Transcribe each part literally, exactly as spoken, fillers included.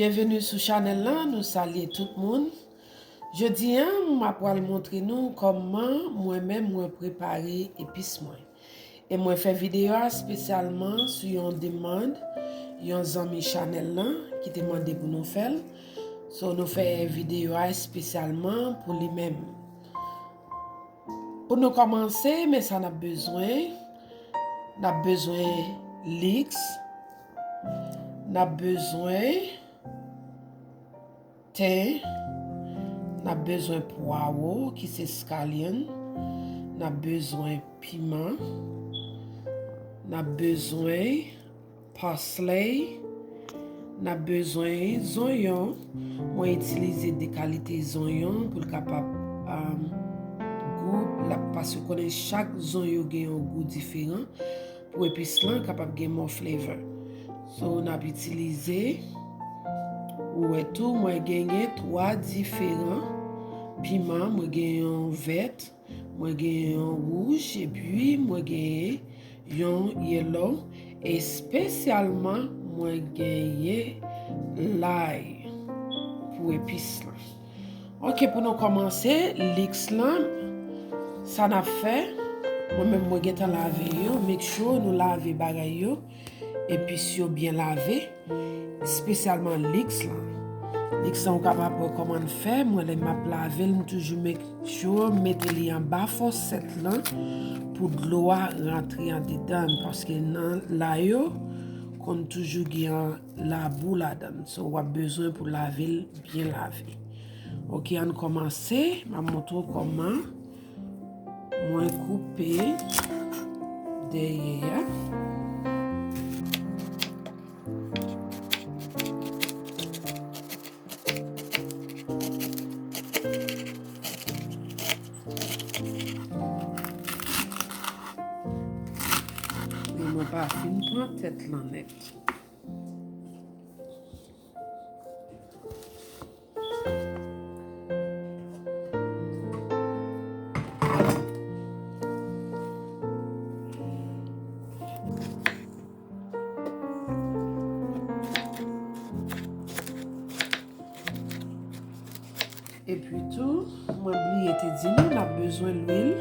Byenveni sou chanèl lan, nou salye tout moun. Jodi a, m ap pral montre nou kòman mwen menm mwen prepare epis mwen. E mwen fè videyo a espesyalman sou yon demann yon zanmi chanèl lan ki te mande pou nou fè l. So, nou fè videyo a espesyalman pou li menm. Pou nou kòmanse, men sa n ap bezwen. N ap bezwen liks. N ap bezwen ten. N ap bezwen pwawo, ki se scallion. N ap bezwen piman. N ap bezwen parsley. N ap bezwen zonyon. Mwen itilize de kalite zonyon pou l kapab, um, gou, la, paske w konnen chak zonyon gen yon gou diferan. Pou epis lan kapab gen more flavor. So, n ap itilize, ou wè tou, mwen genyen twa diferan piman. Mwen gen yon vèt, mwen gen yon wouj, epi mwen gen yon yellow. Espesyalman, mwen genyen lay pou epis lan. Ok, pou nou kòmanse, liks lan, sa n ap fè, mwen menm mwen gentan lave yo, make sure nou lave bagay yo, epis yo byen lave, espesyalman liks lan. Liks lan ou kapab wè kòman n fè, mwen lè m ap lave l, m toujou make sure m mete li anba fòsèt lan pou dlo a rantre andedan l, paske nan lay yo konn toujou gen labou ladan l. So, w ap bezwen pou lave l byen lave. Ok, ann kòmanse. M ap montre w kòman mwen koupe dèyè a. Men mwen pa fin pran tèt lan nèt. Epi tou, mwen bliye te di nou, n ap bezwen lwil.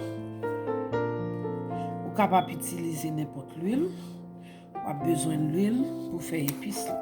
Ou kapab itilize nenpòt lwil. W ap bezwen lwil pou fè epis la.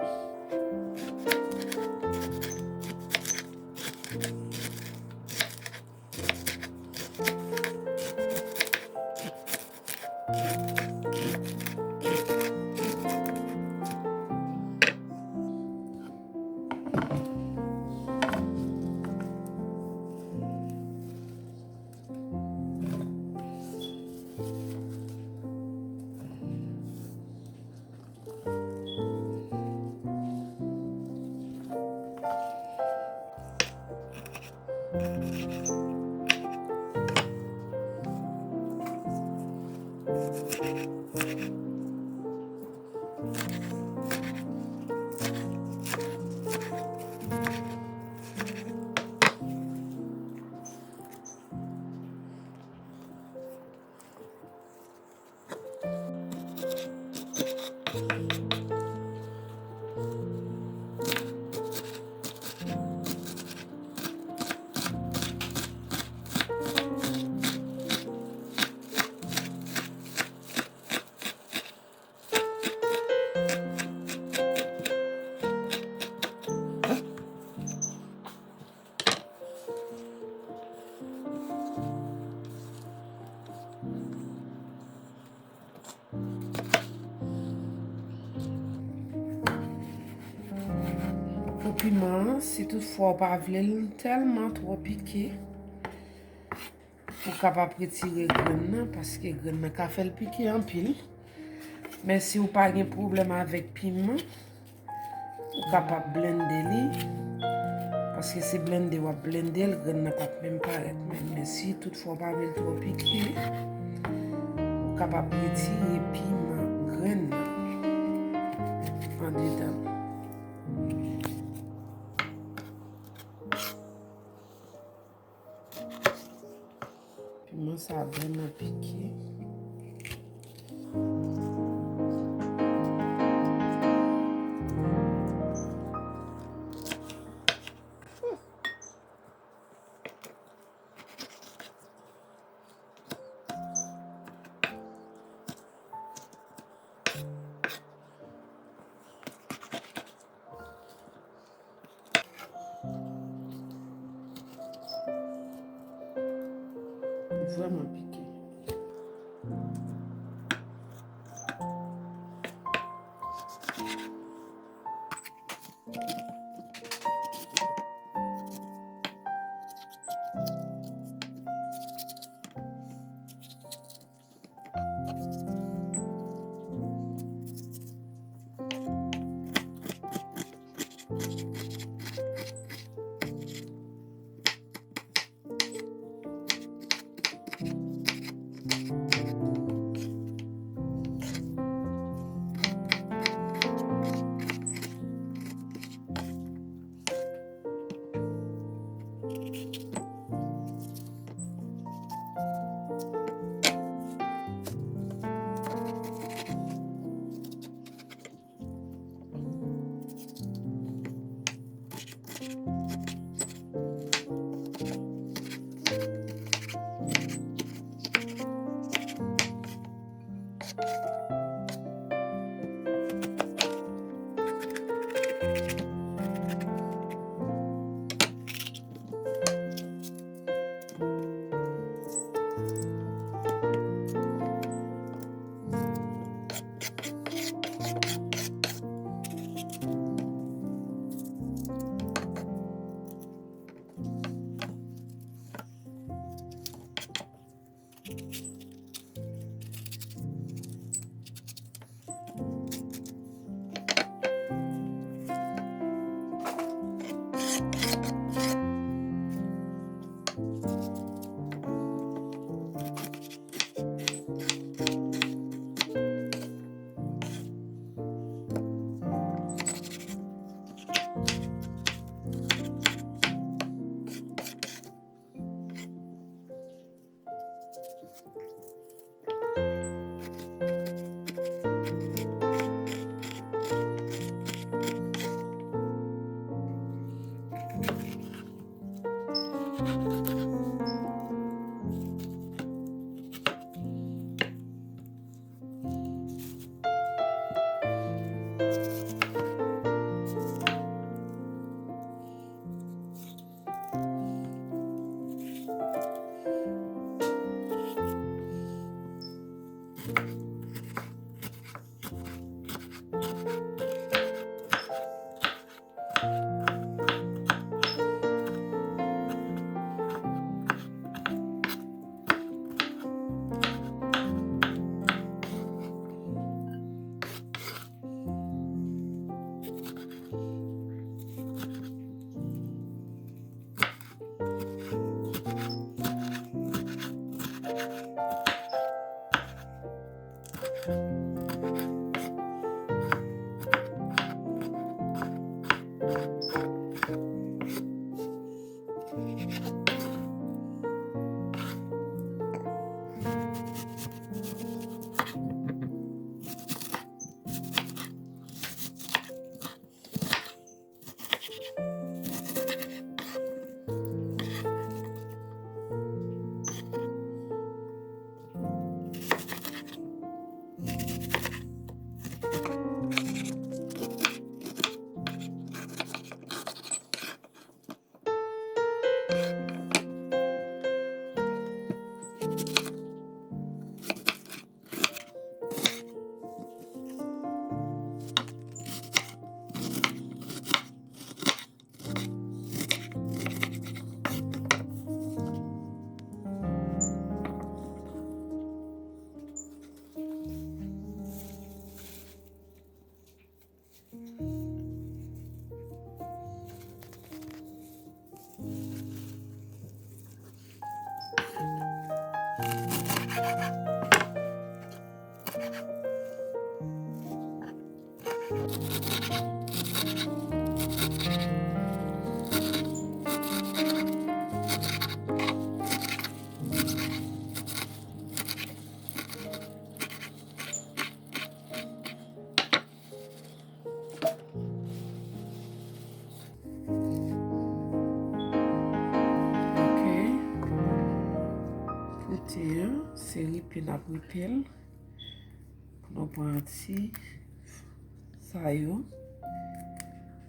Pou piman an, si toutfwa w pa vle l tèlman twò pike, ou kapab retire grenn nan, paske grenn nan ka fè l pike anpil. Men si w pa gen pwoblèm avèk piman, ou kapab blende li, paske se blende w ap blende l, grenn nan p ap menm parèt menm. Men si toutfwa w pa vle l twò pike, ou kapab retire piman grenn nan andedan. Piman sa vrèman pike. Vrèman pike. Ok. Pou te an, se ripe n ap ripe l. Pou nou pran ti sa yo.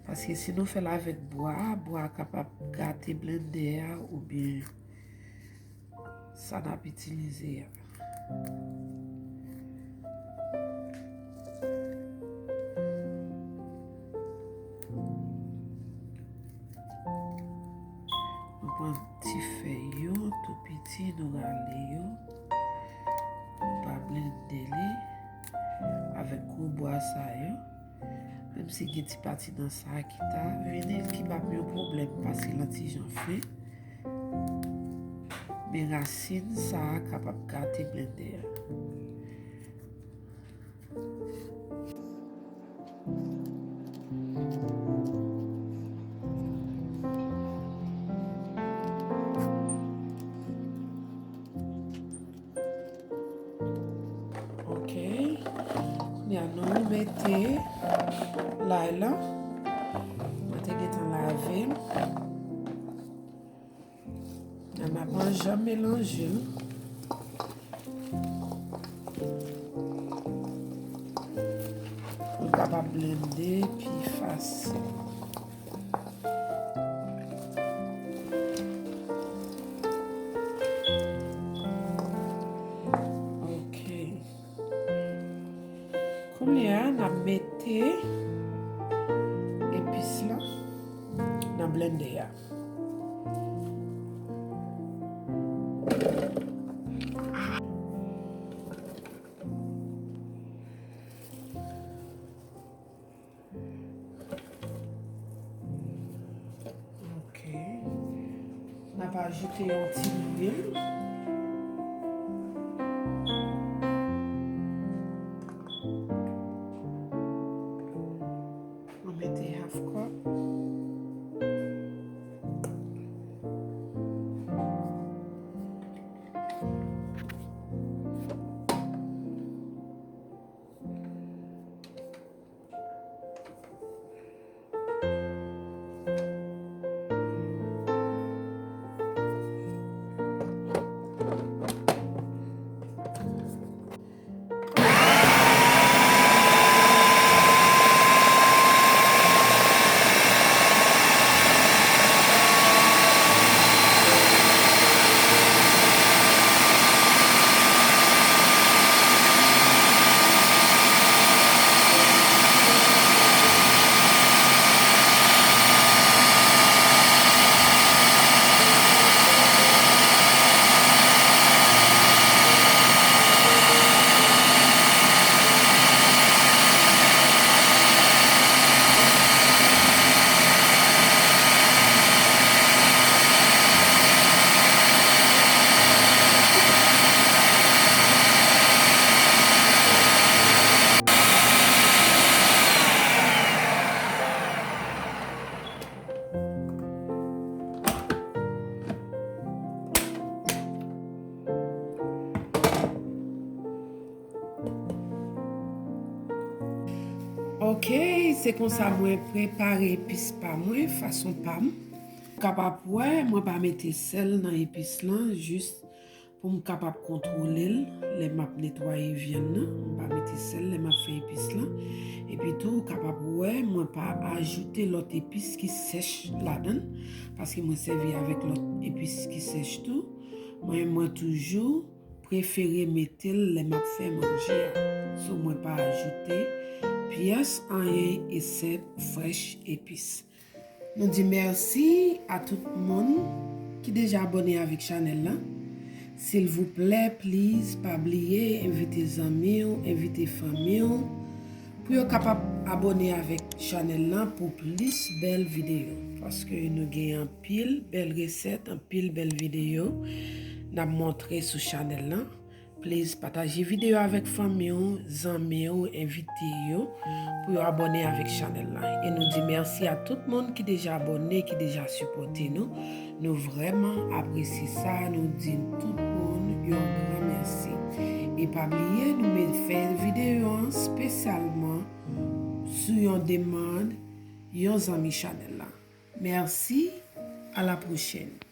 Paske si nou fè l avèk bwa, bwa kapab gate blendè a oubyen sa n ap itilize a. Nou pran ti fèy yo, tou piti, nou rale yo. Nou pa blende li avèk gwo bwa sa yo. Menm si gen ti pati nan sa a ki ta vini, ki p ap yon pwoblèm, paske l an ti jan fen. Men rasin sa a kapab gate blende a. Ok. Kounye a nou mete lay la. Mwen te gentan lave l. N ap janm melanje l pou l kapab blende pi fasil. Ok. Kounye a, n ap mete epis la nan blende a. Ok. N ap ajoute yon ti lwil. Mwen mete half cup. Ok, se konsa mwen prepare epis pa mwen, fason pa m. Kapab wè, mwen pa mete sèl nan epis lan, jis pou m kapab kontwole l lè m ap netwaye vyann nan. M pa mete sèl lè m ap fè epis lan. Epi tou, ou kapab wè, mwen pa ajoute lòt epis ki sèch ladan l, paske mwen sèvi avèk lòt epis ki sèch tou. Mwen, mwen toujou prefere mete l lè m ap fè manje a. So, mwen pa ajoute pyès anyen esèp fresh epis. Nou di mèsi a tout moun ki deja abòne avèk chanèl lan. Silvouplè, please, pa bliye envite zanmi w, envite fanmi w pou yo kapab abòne avèk chanèl lan pou plis bèl videyo. Paske nou gen anpil bèl resèt, anpil bèl videyo n ap montre sou chanèl lan. Please, pataje videyo avèk fanmi w, zanmi w, envite yo pou yo abòne avèk chanèl lan. E nou di mèsi a tout moun ki deja abòne, ki deja sipòte nou. Nou vrèman apresye sa. Nou di tout moun yon gran mèsi. E pa bliye, nou met fè videyo an espesyalman sou yon demann yon zanmi chanèl lan. Mèsi, a la pwochèn.